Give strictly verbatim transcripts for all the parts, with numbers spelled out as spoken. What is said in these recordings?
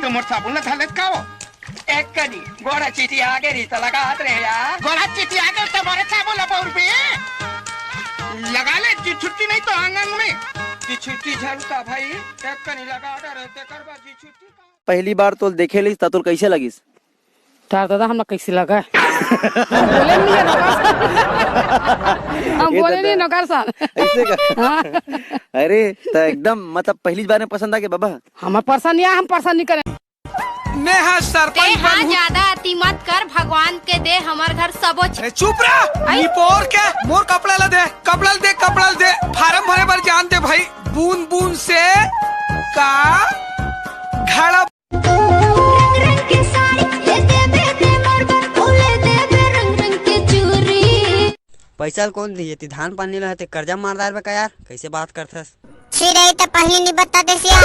तो मोर साबुन ला धर लेत का हो? एक कनी गोड़ा चिटिया गे रही त लगात रहे यार। गोड़ा चिटिया गे त मोरे साबुन ला बउरबे। लगा ले जी छुट्टी नहीं तो आंगन में। जी छुट्टी झन का भाई, एक कनी लगा डरे तेकर बाद जी छुट्टी का। पहली बार तोल देखे लिस त तोल कैसे लगिस? तार दादा, हमरा कैसे लगा? हम बोले नहीं नौकर साहब। हम ये बोले दादा। नहीं नौकर साहब। ऐसे का? हाँ। अरे, तो एकदम मतलब पहली बार में पसंद आ गया बाबा? हमें पसंद नहीं आया, हम पसंद नहीं करें। मैं हाँ सरपंच तेहा बनहूँ। ज्यादा अति मत कर, भगवान के दे हमर घर सबो छ- ए, चुप रह। आई। निपोर के मोर कपड़ा ला दे, कपड़ा ला दे, कपड़ा ला दे। फार्म भरे बर जान दे भाई। बूंद बूंद से का घड़ा। रंग रंग के साड़ी ले देबे ते मोर बर, ओ ले देबे रंग रंग के चूरी। पैसा ल कौन दिए? ती धान पानी ल ते कर्जा मार डारबे का यार? कैसे बात करथस? छी रही त पहली नहीं बता दे सिया।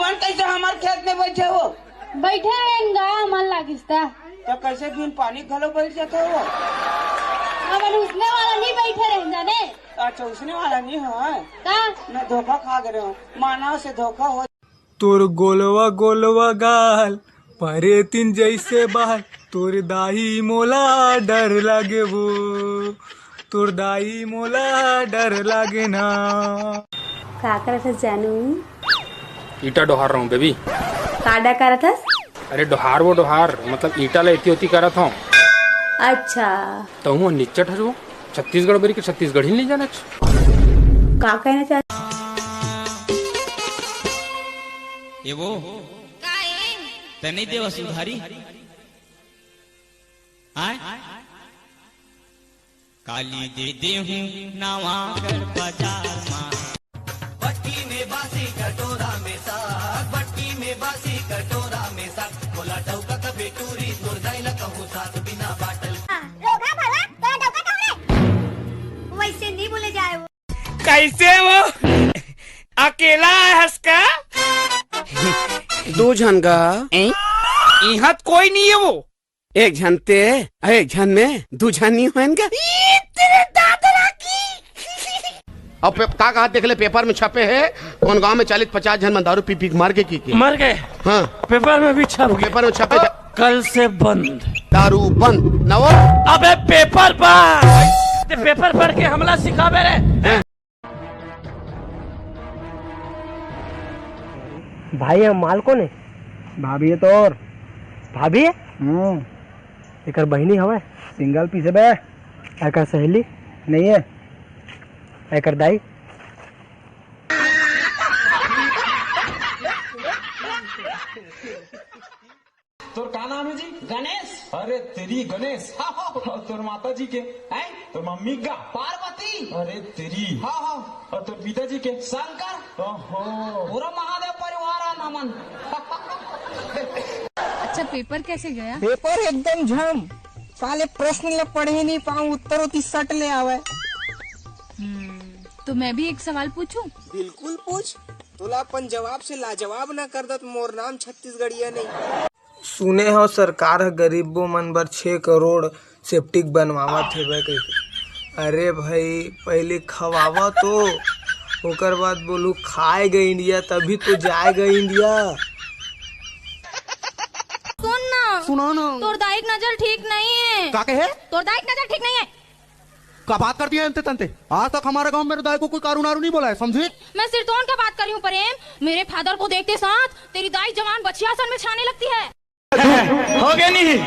मन कैसे हमार खेत में बैठे हो? बैठे रहेंगा, मन लागिस ता। तो कैसे बिन पानी घलो बैठ जाते हो? हमन उसने वाला नहीं बैठे रहेंगा ने। अच्छा, उसने वाला नहीं हो, हैं? का? मैं धोखा खा गए हूँ, मानव से धोखा हो। तोर गोलवा गोलवा गाल, परेतिन जैसे बाल, तोर दाई मोला डर लागे वो, तोर दाई मोला डर लागे ना। का करत हस जानू? ईटा डोहार रहूं बेबी। का डा करत हस? अरे डोहार वो डोहार, मतलब ईटा ला एती ओती करत हूँ। अच्छा। तहूँ निच्चट हस वो, छत्तीसगढ़ बेरी के छत्तीसगढ़ी नहीं जानत। का कहना चाह ए वो, का ए? तै नहीं देवस उधारी? आय? काली दे दे हूँ नवा कर बाजार मा। बट्टी में बासी कटोरा में साग, बट्टी में बासी कटोरा में साग। बोला डौका कबे टूरी, तोर दाई ला कहूँ सास बिना बाटल। रोगा भला, तोरा डौका कहूँ रे? वैसे नहीं बोले जाए वो। कैसे वो? अकेला है हंस का? दो झन का। ए? इहाँ त कोई नहीं है वो। एक झन ते, एक झन में दू झन नहीं होएन का? ई तेरे दादरा की। अब पे-, का कहा देख ले, पेपर में छपे है, कौन गांव में चालीस पचास झन मन दारू पी पी के मर के की, की। मर गए। हाँ। पेपर में भी छप गए। पेपर में छपे। कल से बंद। दारू बंद। ना वो। अबे पेपर बंद। ते पेपर पढ़ के हमला सिखाबे रे। भाई, ये माल कौन है? भाभी है तोर। भाभी है? हम्म। एकर बहिनी हवे? सिंगल पीस है बे। एकर सहेली? नहीं है। एकर दाई? तोर का नाम है जी? गणेश। अरे तेरी गणेश। और तोर माता जी के? हैं? तोर मम्मी का? पार्वती। अरे तेरी। हाँ, हाँ। और तोर पिताजी के? शंकर। ओहो। पूरा महादेव परिवार है नमन। अच्छा, पेपर कैसे गया? पेपर एकदम झम। साले प्रश्न ल पढ़े नहीं पाऊं, उत्तर ओती सट ले आवे। हम्म, तो मैं भी एक सवाल पूछूं? बिल्कुल पूछ। तोला अपन जवाब से लाजवाब ना कर दत, मोर नाम छत्तीसगढ़िया नहीं। सुने हव सरकार ह गरीबो मन बर छह करोड़ सेप्टिक बनवावत हेवय कहिके। अरे भाई, पहले खवावा तो, ओकर बाद बोलू खाएगा इंडिया, तभी तो जाएगा इंडिया। सुन ना। सुना ना। तोर दाई के नजर ठीक नहीं है। का कहे? तोर दाई के नजर ठीक नहीं है। का बात कर दिया अंते तंते? आज तक हमारे गांव में मेरे दाई को कोई कारू नारू नहीं बोला है, समझी? मैं सिरतोन का बात कर रही हूँ प्रेम। मेरे फादर को देखते साथ तेरी दाई जवान बछिया सन में छाने लगती है। हो गया नहीं।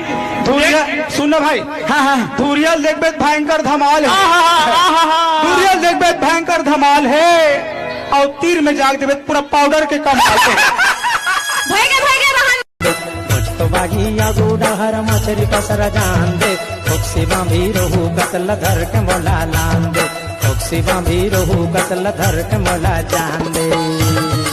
धुरिया, सुन ना भाई। हाँ, हाँ। धुरिया ल देखबे त भयंकर धमाल है। आहा, आहा, आहा। धुरिया ल देखबे त भयंकर धमाल है। और तीर में जाग देबे त पूरा पाउडर के कमाल है। भय गए, भय गए, बहन। कुछ तो बागी आगू डहर मछरी पसरा जान दे। फोक्सी बांधी रहू कतल धर के मोला लान दे। फोक्सी बांधी रहू कतल धर के मोला जान दे।